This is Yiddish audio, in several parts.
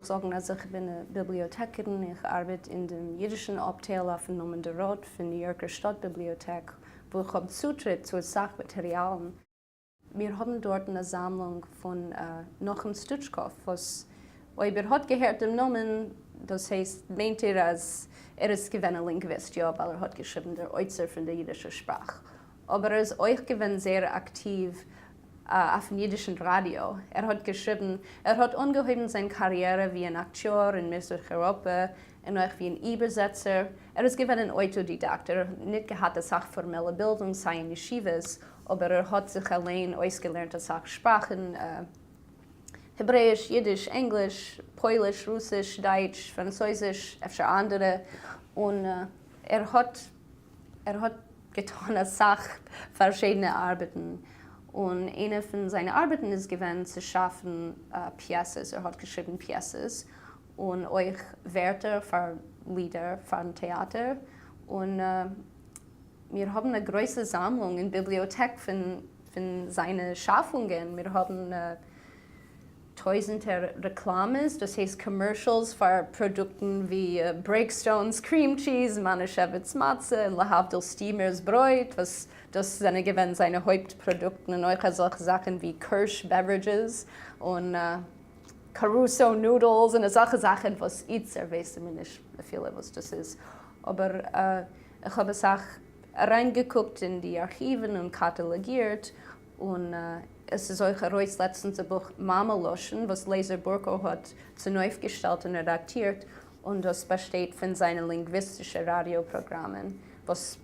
זאגן אז איך בין א ביבליאטעקערין, איך ארבעט אין דעם אידישן אפטייל אויפן נאמען די ראט פון ניו יארקער שטאט ביבליאטעק, וואו איך האב צוטריט צו אסאך מאטעריאלן. מיר האבן דארטן א זאמלונג פון נחום סטוטשקאוו, וואס אויב איר האט געהערט דעם נאמען, דאס הייסט מיינט איר אז ער איז געווען א לינגוויסט, יא, ווייל ער האט געשריבן דער אוצר פון דער אידישער שפראך, אבער ער איז אויך געווען זייער אקטיוו אויפן אידישן ראדיא, ער האט געשריבן, ער האט אנגעהויבן זיין קאריערע ווי אן אקטיאר אין מזרח אייראפע און אויך ווי אן איבערזעצער, ער איז געווען אן אויטאדידאקט, ער האט ניט געהאט אסאך פארמעלע בילדונג סיי אין ישיבות, אבער ער האט זיך אליין אויסגעלערנט אסאך שפראכן, העברעיש, אידיש, ענגליש, פויליש, רוסיש, דייטש, פראנצויזיש, אפשר אנדערע, און ער האט ער האט געטאן אסאך פארשידענע ארבעטן, און איינע פון זיינע ארבעטן איז געווען צו שאפן פיעסעס, ער האט געשריבן פיעסעס, און אויך ווערטער פאר לידער פארן טעאטער, און מיר האבן א גרויסע זאמלונג אין ביבליאטעק פון זיינע שאפונגען, מיר האבן טויזענטער רעקלאמעס, דאס הייסט commercials פאר פראדוקטן ווי Breakstone's cream cheese, מאנישעוויץ מצה, און להבדיל Steamers ברויט, וואס דאס זענען געווען זיינע הויפט פראדוקטן, און אויך אזעלכע זאכן ווי Kirsch beverages און Caruso noodles און אזעלכע זאכן וואס איצטער ווייסן מיר נישט אפילו וואס דאס איז, אבער איך האב אסאך אריינגעקוקט אין די ארכיוון און קאטאלאגירט, און עס איז אויך ארויס לעצטנס א בוך מאמע לשון וואס לייזער בורקא האט צונויפגעשטעלט און רעדאקטירט, און דאס באשטייט פון זיינע לינגוויסטישע ראדיא פראגראמען וואס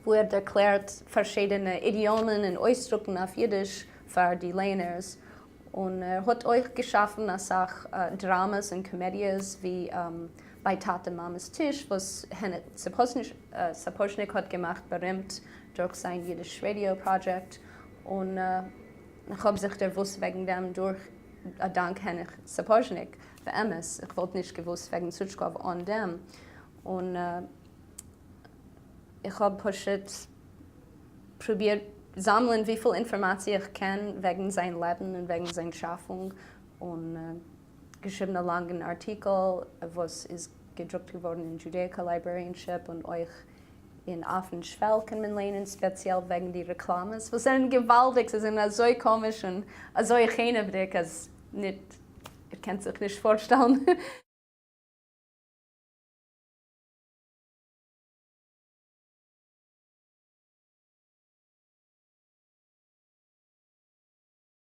וואו ער ערקלערט פארשידענע אידיאמען און אויסדרוקן אויף אידיש פאר די לייענערס, און ער האט אויך געשאפן אסאך דראמעס און קאמעדיעס ווי ביי טאטע מאמע'ס טיש וואס העניך סאפאזשניק האט געמאכט בארימט דורך זיין Yiddish Radio project, און כ'האב זיך דערוואוסט וועגן דעם דורך א דאנק העניך סאפאזשניק, באמת, איך וואלט נישט געוואוסט וועגן סטוטשקאוו אן דעם, און איך האב פשוט פרובירט זאמלען וויפיל אינפארמאציע איך קען וועגן זיין לעבן און וועגן זיין שאפונג, און געשריבן א לאנגן ארטיקל וואס איז געדרוקט געווארן אין Judaica Librarianship און אויך אין אויפן שוועל קען מען ליינען ספעציעל וועגן די רעקלאמעס וואס זענען געוואלדיג, זיי זענען אזוי קאמיש און אזוי חנעוודיג אז ניט איר קענט זיך נישט פארשטעלן.